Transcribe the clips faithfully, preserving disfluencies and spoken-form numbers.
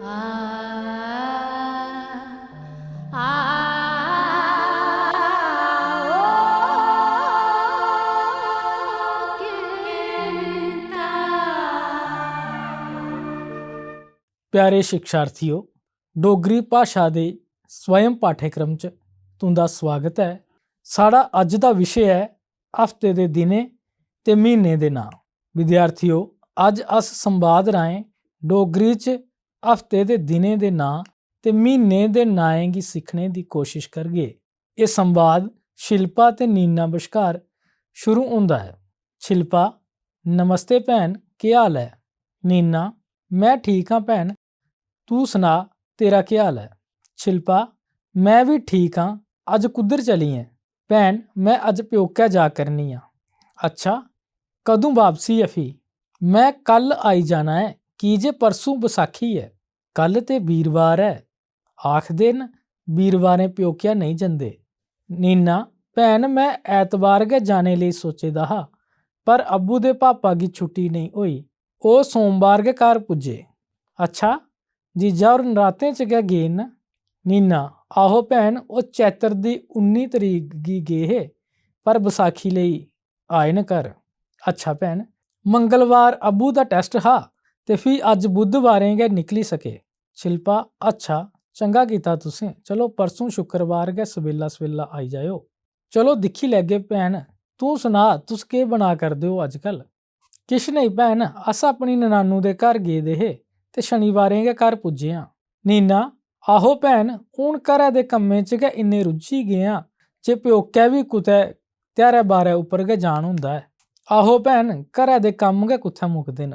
आ, आ, ओ, किंता। प्यारे शिक्षार्थियों, डोगरी भाशा दे स्वयं पाठ्यक्रम च तुं'दा स्वागत ऐ। साढ़ा अज्ज दा विशे ऐ हफ्ते दे दिनें ते म्हीनें दे नांऽ। विद्यार्थियों, अज्ज अस संवाद राहें डोगरी च हफ्ते दे दिनें दे नांऽ ते म्हीनें दे नांएं गी सिक्खने दी कोशश करगे। एह् संवाद शिल्पा ते नीना बश्कार शुरू होंदा ऐ। शिल्पा, नमस्ते भैन, केह् हाल ऐ? नीना, में ठीक आं भैन, तूं सना, तेरा केह् हाल ऐ? शिल्पा, में बी ठीक आं, अज्ज कुद्धर चली ऐं? भैन, में अज्ज प्योकै जा करनी आं। अच्छा, कदूं बापसी ऐ फ्ही? में कल आई जाना ऐ, की जे परसूं बसाखी ऐ। कल ते बीरवार ऐ। आखदे न, बीरवारें प्योकिया नेईं जंदे। नीना, भैन, में ऐतवार गै जाने लेई सोचे दा हा, पर अब्बू दे पापा गी छुट्टी नेईं होई। ओह् सोमवार गै घर पुज्जे। अच्छा, जीजा होर नरातें च गै गे न? नीना, आहो भैन, ओह् चैत्र दी उन्नी तरीक गी गे हे, पर बसाखी लेई आए न घर। अच्छा भैन, मंगलवार अब्बू दा टैस्ट हा ते फ्ही अज्ज बुधवारें गै निकली सके। शिल्पा, अच्छा, चंगा कीता तुसें। चलो, परसूं शुक्रवार गै सवेला सवेला आई जाएओ। चलो, दिक्खी लैगे भैन। तूं सना, तुस केह् बना करदे ओ अजकल? किश नेईं भैन, अस अपनी ननानू दे घर गेदे हे ते शनिवारें गै घर पुज्जे आं। नीना, आहो भैन, हून घरै दे कम्में च गै इन्ने रुज्झी गे आं जे प्योकै बी कुतै ध्यारै बारै उप्पर गै जान होंदा ऐ। आहो भैन, घरै दे कम्म गै कुत्थै मुकदे न।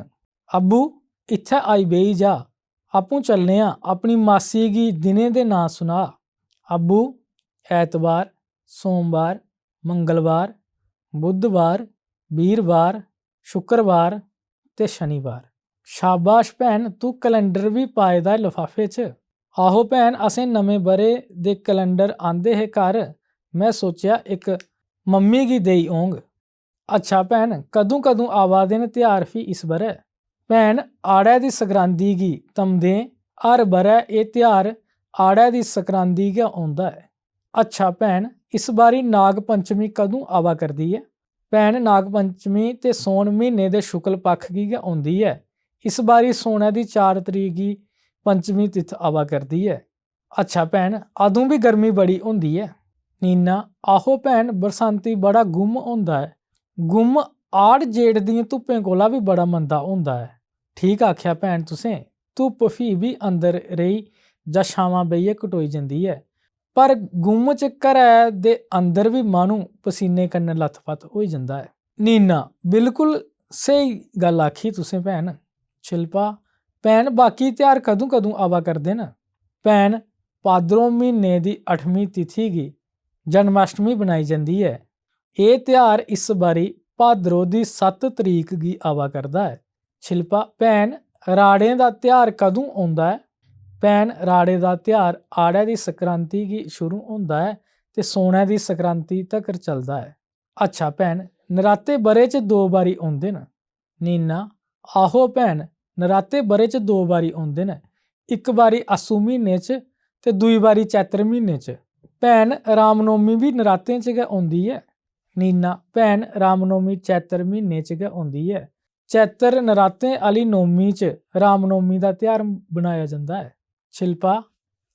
अब्बू, इत्थै आई बेही जा, आपूं चलने आं, अपनी मासी गी दिनें दे नांऽ सुना। अब्बू, ऐतवार, सोमवार, मंगलवार, बुधवार, बीरवार, शुक्रवार ते शनिवार। शाबाश भैन, तूं कैलेंडर बी पाए दा ऐ लफाफे च। आहो भैन, असें नमें ब'रे दे कैलेंडर आंदे हे घर, में सोचेआ इक मम्मी गी देई औंग। अच्छा भैन, कदूं कदूं आवा दे न ध्यार फ्ही इस ब'रै? भैन, आड़ै दी सक्रांदी गी तमदें, हर ब'रै एह् ध्यार आड़ै दी सक्रांदी गै औंदा ऐ। अच्छा भैन, इस बारी नाग पंचमी कदूं आवा करदी ऐ? भैन, नाग पंचमी ते सौन म्हीने दे शुक्ल पक्ख गी गै औंदी ऐ। इस बारी सौनै दी चार तरीक गी पंचमी तित्थ आवा करदी ऐ। अच्छा भैन, अदूं बी गर्मी बड़ी होंदी ऐ। नीना, आहो भैन, बरसांती बड़ा गुम्म होंदा ऐ। गुम्म आड़ जेठ दियें धुप्पें कोला बी बड़ा मंदा होंदा ऐ। ठीक आखेआ भैन तुसें, धुप्प फ्ही बी अंदर रेही जां छामां बेहियै कटोई जंदी ऐ, पर गुम्म च घरै दे अंदर बी माह्नू पसीने कन्नै लथपथ होई जंदा ऐ। नीना, बिल्कुल स्हेई गल्ल आखी तुसें भैन। शिल्पा, भैन, बाकी ध्यार कदूं कदूं आवा करदे न? भैन, भाद्रो म्हीने दी अठमीं तिथि गी जन्माष्टमी बनाई जंदी ऐ। एह् ध्यार इस बारी भाद्रो दी सत्त तरीक गी आवा करदा ऐ। शिल्पा, भैन, राड़ें दा ध्यार कदूं औंदा ऐ? भैन, राड़े दा ध्यार आड़ै दी सक्रांति गी शुरू होंदा ऐ ते सौनै दी सक्रांति तगर चलदा ऐ। अच्छा भैन, नराते ब'रे च दो बारी औंदे न। नीना, आहो भैन, नराते ब'रे च दो बारी औंदे न, इक बारी आसू म्हीने च ते दूई बारी चैत्र म्हीने च। भैन, रामनौमी बी नरातें च गै औंदी ऐ। नीना, भैन, रामनौमी चैत्र म्हीने च गै औंदी ऐ। चैत्र नरातें आह्ली नौमी च रामनौमी दा ध्यार बनाया जंदा ऐ। शिल्पा,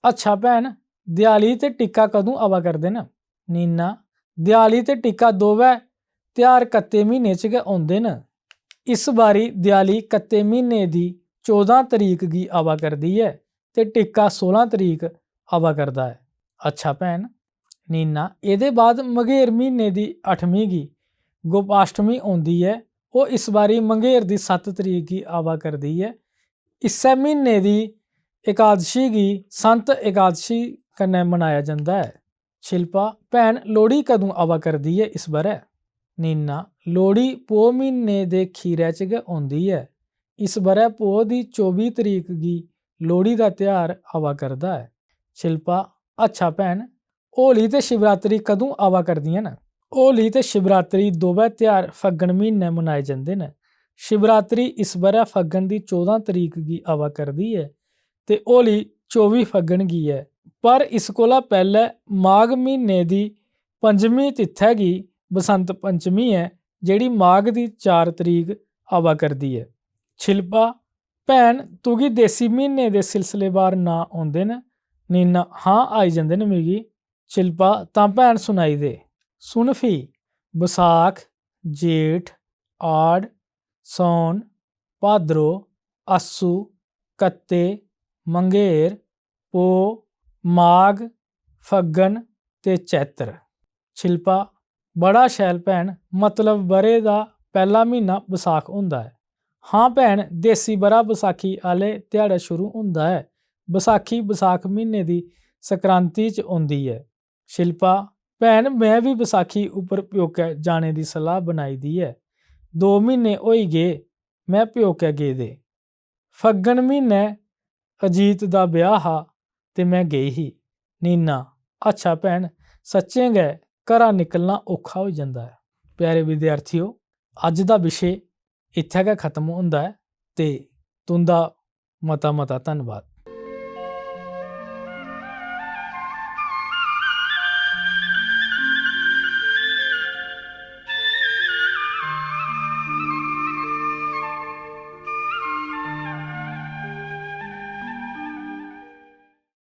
अच्छा भैन, देआली ते टिक्का कदूं आवा करदे न? नीना, देआली ते टिक्का दोवै ध्यार कत्ते म्हीने च गै औंदे न। इस बारी देआली कत्ते म्हीने दी चौदां तरीक गी आवा करदी ऐ ते टिक्का सोलां तरीक आवा करदा ऐ। अच्छा भैन। नीना, एह्दे बाद मघेर म्हीने दी अठमीं गी गोपाष्टमी औंदी ऐ। ओह् इस बारी मघेर दी सत्त तरीक गी आवा करदी ऐ। इस्सै म्हीने दी एकादशी गी संत एकादशी कन्नै मनाया जंदा ऐ। शिल्पा, भैन, लोह्ड़ी कदूं आवा करदी ऐ इस ब'रै? नीना, लोह्ड़ी पौह् म्हीने दे खीरै च गै औंदी ऐ। इस ब'रै पौह् दी चौबी तरीक गी लोह्ड़ी दा ध्यार आवा करदा ऐ। शिल्पा, अच्छा भैन, होली ते शिवरात्रि कदूं आवा करदियां न? होली ते शिवरात्रि दोवै ध्यार फग्गन म्हीनै मनाए जंदे न। शिवरात्रि इस ब'रै फग्गन दी चौदां तरीक गी आवा करदी ऐ। ते होली चौबी फग्गन गी ऐ। पर इस कोला पैह्लै माघ म्हीने दी पंजमी तिथै गी बसंत पंचमी ऐ, जेह्ड़ी माघ दी चार तरीक आवा करदी ऐ। शिल्पा, भैन, तुगी देसी म्हीने दे सिलसिलेवार नांऽ औंदे न? नीना, हां, आई जंदे न मिगी। शिल्पा, तां भैन, सुनाई दे। सुन फ्ही, बसाख, जेठ, आड़, सौन, भाद्रो, अस्सू, कत्ते, मंगेर, पो, माघ, फग्गन ते चैत्र। शिल्पा, बड़ा शैल भैन, मतलब ब'रे दा पैह्ला म्हीना बसाख होंदा ऐ। हां भैन, देसी ब'रा बसाखी आह्ले ध्याड़ै शुरू होंदा ऐ। बसाखी बसाख म्हीने दी संक्रांति च औंदी ऐ। शिल्पा, भैन, में बी बसाखी उप्पर प्योकै जाने दी सलाह् बनाई दी ऐ। दो म्हीने होई गे में प्योकै गेदे। फग्गन म्हीनै अजीत दा ब्याह् हा ते में गेई ही। नीना, अच्छा भैन, सच्चें गै घरा निकलना औखा होई जंदा ऐ। प्यारे विद्यार्थियो, अज्ज दा विशे इत्थै गै खत्म होंदा ऐ ते तुं'दा मता मता धन्नवाद।